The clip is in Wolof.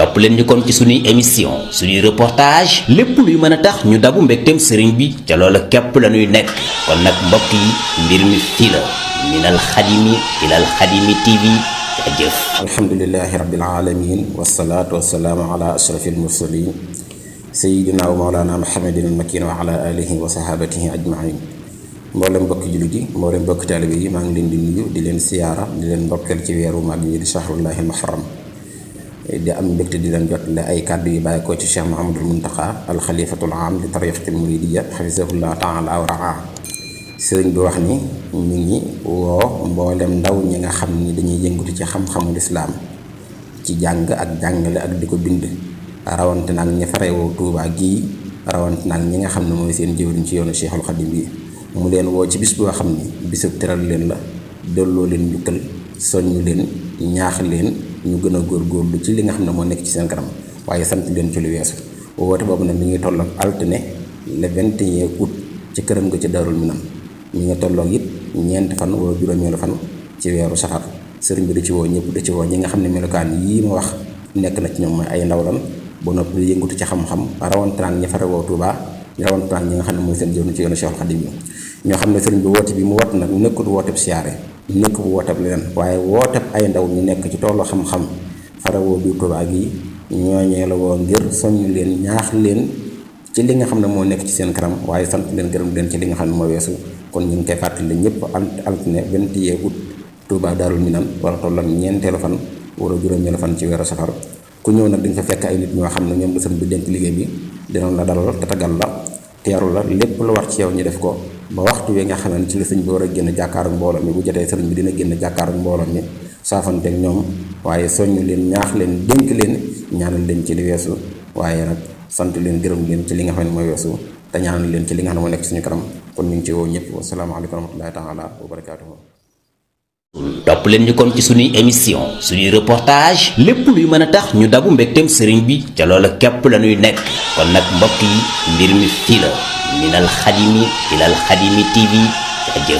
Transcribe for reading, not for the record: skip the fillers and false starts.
topp leen ñu kon ci suñuy émission suñuy reportage lépp luy mën a tax ñu dabu mbégteem sëriñ bi ca loola képp la ñuy nekk kon nag mbokk yi mbir mi fii la minal xadimi ilal xadimi TV jëf. alhamdulilahi rabbil alamin wasalaatu wasalaamu ala ashrafil mursalin sayidina wa mawlana muhammadin al makin wa ala alihi wa sahabatihi ajmain mboolem mbokki jullit yi mboolem mbokki taalibe yi maa ngi leen di nuyu di leen siyaara di leen ndokkeel ci weeru mag yi di shahrullahi muharram di am mbégte di leen jotle ay kàddu yu bàyyi ko ci Cheikh Mouhamadul Muntaqa al xalifatul am di tariqatil muridiyya xafisahullah taala wa raa sëriñ bi wax ni ñu ngi woo mboolem ndaw ñi nga xam ni dañuy yëngatu ci xam-xamul islaam ci jàng ak jàngale ak di ko bind rawante nag ñi farewoo Tuubaa gii rawante nag ñi nga xam ne mooy seen jëwriñ ci yoonu Cheikhul Xadim bi mu leen woo ci bis boo xam ni bisub teral leen la delloo leen njukkal soññu leen ñaax leen ñu gën a góorgóorlu ci li nga xam ne moo nekk ci seen kanam waaye sant leen ci lu weesu woote boobu nag mi ngi tolloog altine le 21 août ci këram nga ci Daarul Minam mi ngi tolloog it ñeenti fan wala juróomeelu fan ci weeru safar sëriñ bi da ci woo ñëpp da ci woo ñi nga xam ne melokaan yii ma wax nekk na ci ñoom mooy ay ndaw lan ba noppi yëngatu ci xam-xam rawantaan ñi farewoo Tuubaa rawantaan ñi nga xam ne mooy seen jëwriñ ci yoonu Cheikhul Khadim yi ñoo xam ne sëriñ bi woote bi mu wat nag nekkut wooteb siyaare nekkut wooteb leneen waaye wooteb ay ndaw ñu nekk ci toolu xam-xam farewoo biir Tuubaa gi ñooñee la woo ngir soññ leen ñaax leen ci li nga xam ne moo nekk ci seen kanam waaye sant leen gërëm leen ci li nga xam ne moo weesu kon ñu ngi koy fàttali ñëpp altine 21 août Touba Daarul Minam war a toll ak ñeenteelu fan wala juróomeelu fan ci weeru safar ku ñëw nag di nga fa fekk ay nit ñoo xam ne ñoom la sëriñ bi dénk liggéey bi dinañ la dalal tatagal la teeru la lépp lu war ci yow ñu def ko ba waxtu wi nga xam ne ci la sëriñ bi war a génn jàkkaaru mbooloo mi bu jotee sëriñ bi dina génn jàkkaaru mbooloo mi saafanteeg ñoom waaye soññu leen ñaax leen dénk leen ñaanal leen ci li weesu waaye nag sant leen gërëm leen ci li nga xam ne mooy weesu te ñaanal leen ci li nga xam ne moo nekk suñu kanam kon ñu ngi ci woo ñëpp wasalaamaaleykum wa rahmatullahi taala wa barakaatuhu. topp leen ñu kon ci suñuy émission suñuy reportage lépp luy mën a tax ñu dabu mbégteem sëriñ bi ca loola képp la ñuy nekk kon nag mbokk yi mbir mi fii la minal xadimi ilal xadimi TV jëf.